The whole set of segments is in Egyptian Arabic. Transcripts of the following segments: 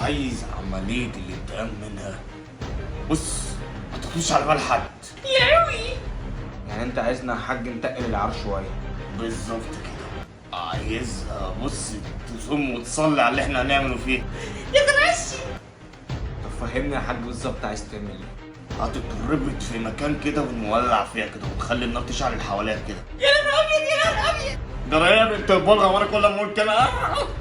عايز عملية الانتقام منها. بص، ما تخطوش على بال حد. يا لهوي. يعني انت عايزنا يا حاج نتقل العار شوية؟ بالظبط كده. عايزها بص تصوم وتصلي على اللي احنا هنعمله فيها. يا خراشي. طب فهمني يا حاج بالظبط عايز تعمل ايه؟ هتتربط في مكان كده ونولع فيها كده ونخلي النار تشعل اللي حواليها كده. يا نهار ابيض، يا نهار ابيض. جرى ايه يا بنت البلغه وانا كل ما اقول كده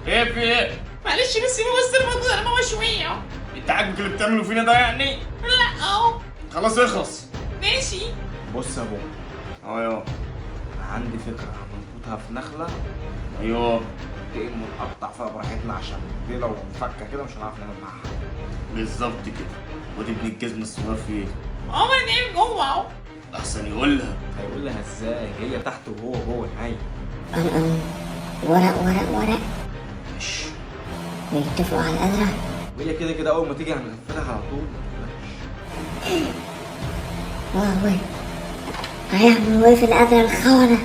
ايه في ايه؟ معلش بس بس الموضوع انا ماما شوية. انت عاجبك اللي بتعمله فينا ده يعني؟ لا اهو. خلاص اخلص. ماشي. بص يا بابا، ايوه انا عندي فكرة، هنربطها في نخله. ايوه. ننتقم ونقطع فيها براحتنا، عشان دي لو فكه كده مش هنعرف نعمل معاها حاجة. بالظبط كده. ودي ابن الجزم الصغير في ايه؟ عمر نايم جوه اهو. احسن يقولها. هيقول لها ازاي؟ هي تحت وهو جوه نايم. أم ورق ورق ورق. ماشي. ويتفقوا على القدرة. وهي كده كده اول ما تيجي هنغفلها على طول، ما تقلقش. والله هيعملوا ايه في القدرة الخونة؟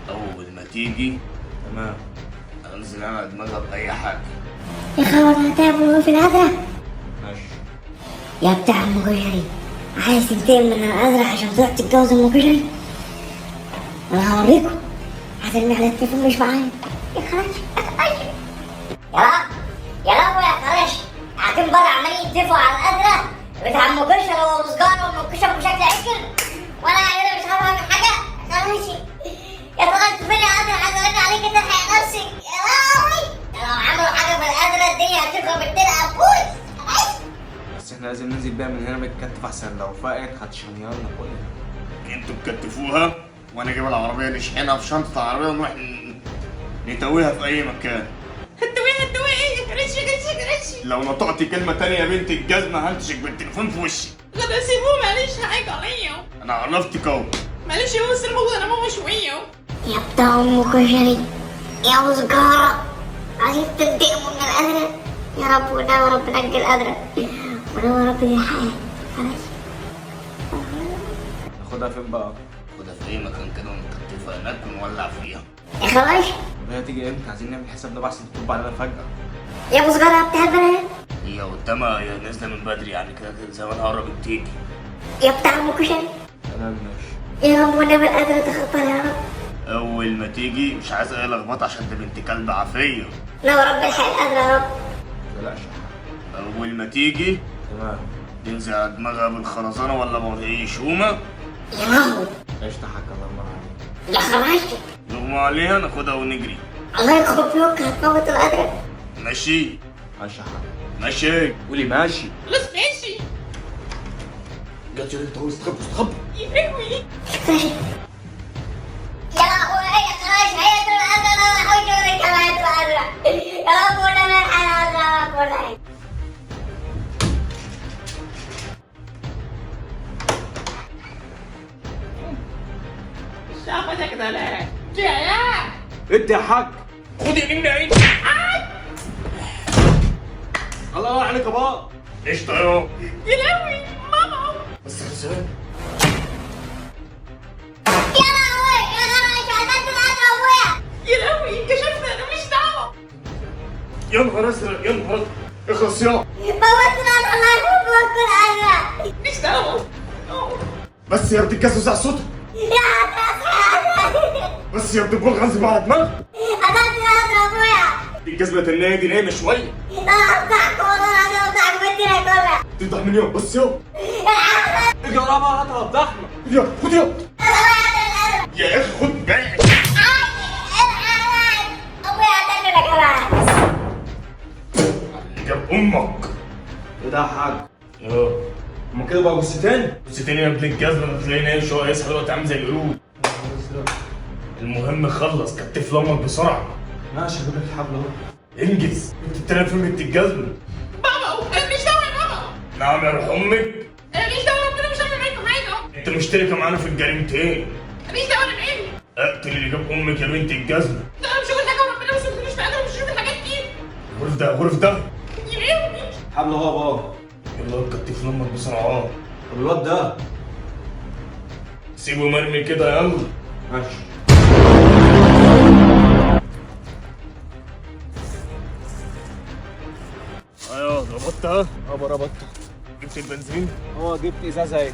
اول ما تيجي تمام. انزل انا دماغها باي حاجة. يا خونة هتعملوا ايه في القدرة؟ ماشي. يا بتاع ام كشري، عايز تنتقم من القدرة عشان تروح تتجوز ام كشري؟ انا هوريكم. هترمي على التليفون مش معايا. يا خراشي يا خراشي، يا رب يا رب يا خراشي. قاعدين بره عمالين يتفقوا على القدرة بتاع ام كشري وابو سجارة وام كشري بشكل عكر، وانا قاعد مش عارف اعمل حاجة. يا خراشي يا ترى انت فين يا قدرة؟ عايز ارن عليك تلحق نفسك. يا لهوي، لو عملوا حاجة في القدرة الدنيا هتخرب الدنيا. ابوي بس احنا لازم ننزل بيها من هنا متكتف، احسن لو فاقت هتشنيرنا كلنا. انتوا تكتفوها وانا اجيب العربية نشحنها في شنطه العربية ونروح نتويها في اي مكان. هتويه هتويه ايه يا خراشي يا خراشي يا خراشي. لو نطقتي كلمة تانية يا بنت الجزمة هنتشك بالتليفون في وشي. غدا سيبوه، معلش حاجة عليا. انا عرفتك اهو. معلش يا بس الموضوع انا ماما شوية. يا بتاع ام كشري يا ابو سجارة، عايزين تنتقموا من القدرة؟ يا رب والنبي يا رب نجي القدرة، والنبي يا رب دي حياة. خلاص ناخدها فين بقى؟ خدها في اي مكان كده ونكتفها هناك ونولع فيها. يا خلاص. طب هي تيجي امتى؟ عايزين نعمل حسابنا بقى عشان تطب علينا فجأة. يا ابو سجارة يا بتاع البنات، هي قدامها، هي نازله من بدري يعني كده كده زمانها قربت تيجي. يا بتاع ام كشري. تمام ماشي. يا رب والنبي القدرة تخطر يا رب. اول ما تيجي مش عايز اي لخبطة عشان دي بنت كلب عافية. لا يا رب الحق القدرة يا رب. ما تقلقش يا حاج. اول ما تيجي تمام. تنزل على دماغها بالخرزانه ولا بأي شومه. يا لهوي. قشطة يا حاج، الله ينور عليك. يا خراشي. نغمى عليها ناخدها ونجري. الله يخرب بيوتك هتموت القدرة. ماشي ماشي يا حاج. ماشي. قولي ماشي. خلاص ماشي. جت يا انت اهو، استخبوا استخبوا. يا لهوي. يا لهوي يا خراشي، هي تروح القدرة، لا حول ولا قوة الا بالله. يا رب والنبي الحق القدرة يا رب والنبي. مش عارفه كده لا يا ادي يا حاج. خد يا مني عيني. الله ينور عليك يا بابا. قشطه اهو. يا لهوي ماما. بس خلصان. يا لهوي يا خراشي قتلت القدرة ابويا. يا لهوي كشفنا، انا مش دعوه. يا نهار ازرق يا نهار ازرق. اخلص يا موتت القدرة، الله يخرب بيوتكم القدرة. مش دعوه. بس يا بنت الجزمة زع صوتك. يا خراشي بس يا بنت البلغ انزل على دماغك. قتلت القدرة ابويا. الجزمة التنية دي نايمة شوية. انا هفتحكم والله العظيم هفتحكم الدنيا كلها. تفتح من يوم بس يا اجي وراها بقى هاتها بضحمة. خد يا خد يا يا اخي خد بالك. ابويا قتلني يا جماعة. اللي جاب امك. ايه ده يا حاج؟ اه هما كده بقى جثتين؟ بص تاني يا ابن الجزمة تلاقيه نايم شوية يصحى دلوقتي عامل زي القرود. المهم خلص كتف لامك بسرعة. ماشي هجيب لك الحبل اهو. انجز انت بتلعب فين بنت الجزمة؟ بابا انا مش دعوه يا بابا. نعم يا روح امك. انا مش دعوه، ربنا مش هعمل معاكم حاجة. انت مشتركة معانا في الجريمتين. انا مش دعوه، انا مالي. اقتل اللي جاب امك يا بنت الجزمة. لا انا مش هقول حاجة وربنا بس ما تقولوش في حاجة، مش هشوف الحاجات دي. غرف ده غرف ده. يا لهوي. الحبل اهو يا بابا. يلا كتف لامك بسرعة. طب الواد ده سيبه مرمي كده يلا. ماشي. ايوه ربطتها؟ ابا ربطتها. جبت البنزين؟ اه جبت ازازة اهي.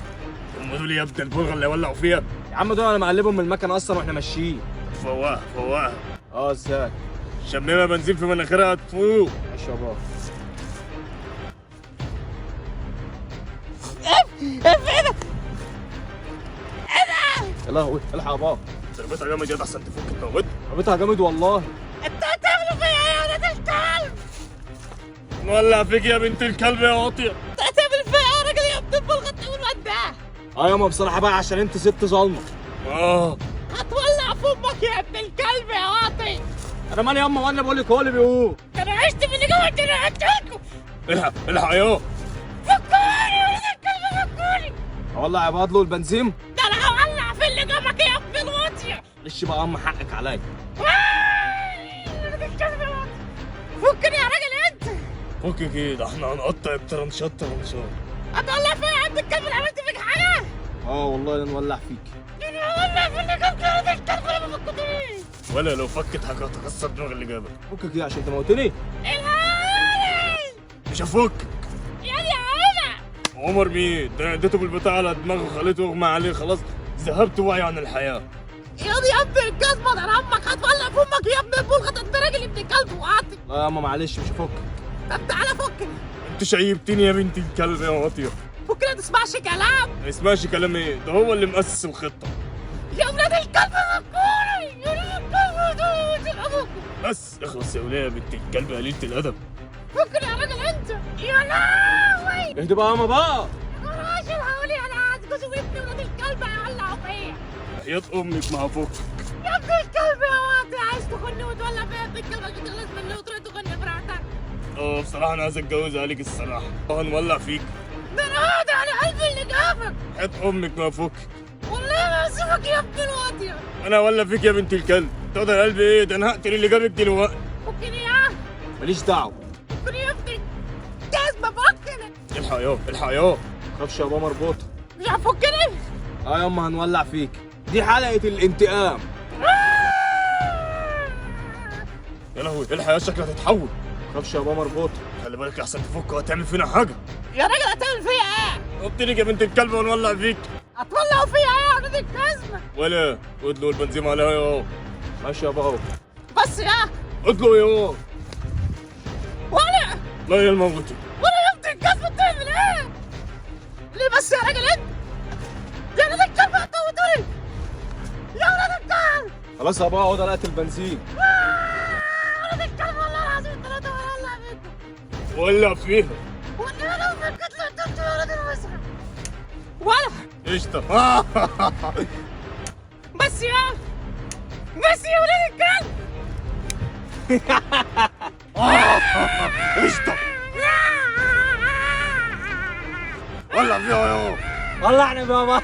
هم دول يا ابني البلغه اللي ولعوا فيها؟ يا عم دول انا مقلبهم من المكنه اصلا واحنا ماشيين. فوقها فوقها. اه ازاي؟ شممها بنزين في مناخيرها هتفوق. ماشي يا بابا. يا لهوي الحق يا بابا. ضربتها جامد يا احسن تفك تموت. ضربتها جامد والله. انت هتعملوا فيا ايه يا ولاد الكلب؟ نولع فيك يا بنت الكلب يا واطية. انت هتعمل فيا ايه يا راجل يا ابن البلغه تقول ده؟ اه ياما بصراحة بقى عشان انت ست ظالمه. اه هتولع في امك يا ابن الكلب يا واطي. انا مالي ياما وانا بقول لك هو اللي بيقول. انا عشت في اللي جوه انا قتلكم. الحق الحق يا فكوني يا ولاد الكلب فكوني. اولع يا بادلو البنزين؟ ده انا هولع في اللي جابك يا ابن الواطيه. معلش بقى ياما حقك عليا. يا ولاد الكلب يا واطي. فكني يا راجل انت. فكك ايه ده احنا هنقطع الترنشات ترنشات. هتولع فيا يا ابن الكلب؟ انا عملت فيك حاجة؟ اه والله نولع فيك. انا هولع في اللي جابك يا ولاد الكلب انا ما فكتنيش. ولا لو فكت حاجة هتكسر دماغ اللي جابك. فكك ايه عشان تموتني؟ الهاني مش هفكك. يا عمر. عمر مين؟ ده انا اديته بالبتاع على دماغه خليته اغمى عليه خلاص ذهبت وعي عن الحياة. يا دي يا ابن الكلب انا امك هتولع في امك يا ابن البلغه انت راجل ابن الكلب وقعتي. لا ياما معلش مش هفكك. طب تعالى فكني. انت شيبتني يا بنت الكلب يا واطية. فكني ما تسمعش كلام. ما يسمعش كلام ايه؟ ده هو اللي مؤسس الخطة. يا ولاد الكلب فكوني يا ولاد الكلب ابوكم. بس اخلص يا وليه يا بنت الكلب قليلة الادب. فكني يا راجل انت. يا لهوي. اهدي بقى ياما بقى. يا راجل هقولي انا عايز جوزي وابني ولاد الكلب هيولعوا فيا. حياة امك ما هفكك. يا ابن الكلب يا واطي عايز تخني وتولع فيا يا ابن الكلب عشان تخلص مني وتروح تخني براحتك. اه بصراحة انا عايز اتجوز عليك الصراحة. هنولع فيك. ده انا هقعد على قلبي اللي جابك. حياة امك ما هفكك. والله ما هسيبك يا ابن الواطية. انا هولع فيك يا بنت الكلب. تقدر قلبي ايه؟ ده انا هقتل اللي جابك دلوقتي. فكني يا ماليش دعوه. فكني يا ابن الجزمة فكني. الحق يا الحق يا. متخافش يا بابا مربوطة. مش هتفكني؟ اه ياما هنولع فيك. دي حلقة الانتقام. يا لهوي الحق يا شكلها هتتحول. متخافش يا بابا مربوطة. خلي بالك احسن تفك وهتعمل فينا حاجة. يا راجل هتعمل فيا ايه؟ قلت لك يا بنت الكلب ونولع فيك. هتولعوا فيا ايه يا ولاد الجزمة؟ ولا ادلو البنزين عليها يا. ماشي يا بابا. بس يا ادلو يا. ولا لا يا الموتي. ولا يا ابن الجزمة بتعمل ايه؟ ليه بس يا راجل انت؟ يا ولاد الكلب هتموتوني. يا ولاد الكلب. خلاص يا بابا اقعد على البنزين. يا ولاد الكلب والله العظيم الثلاثة وهولع فيكم. ولع فيها. والله لو فكت لقتلتوا يا ولاد الوسخة. ولا قشطة. بس يا بس يا ولاد الكلب. قشطة. ولع فيها يا. ولعنا بابا.